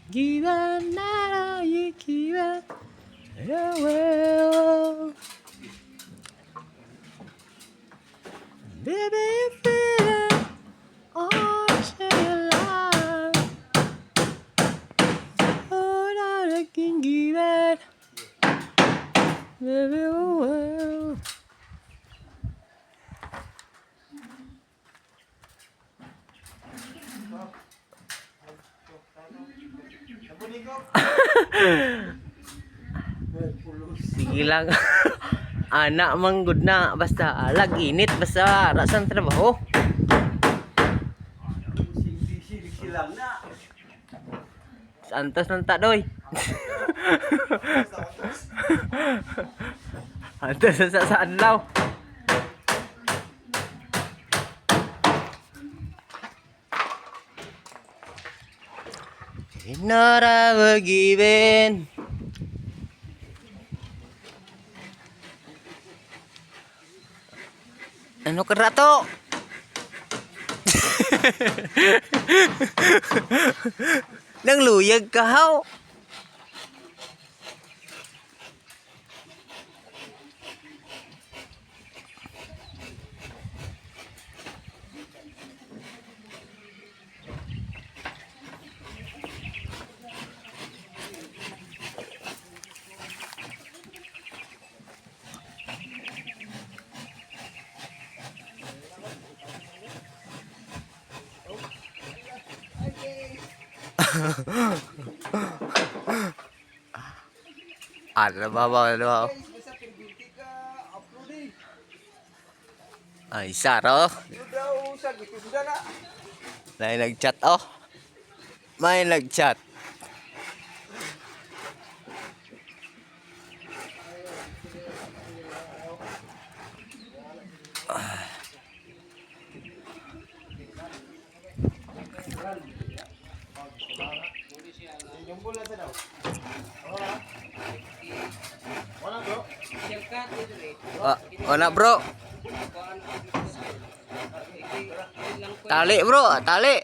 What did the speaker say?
Given that you give it, yeah, well. Baby, you feel it all your life. Oh, that I can give it. Baby, oh, well. Sige lang. Anak manggod na basta alag init basta rasan trabaho. Silang na. Santos ng tadoy. Antos sa adlaw. Not ever given. Ano ka rato? Nang luyag ka haw. Ano ba ba ano ba? Basta 20 ka upload eh. Ay, saro. Upload daw sa gitunda na. May nag-chat oh. May nag-chat. Yung bola sa daw. Wala bro. Ah, wala bro. Tali bro, tali.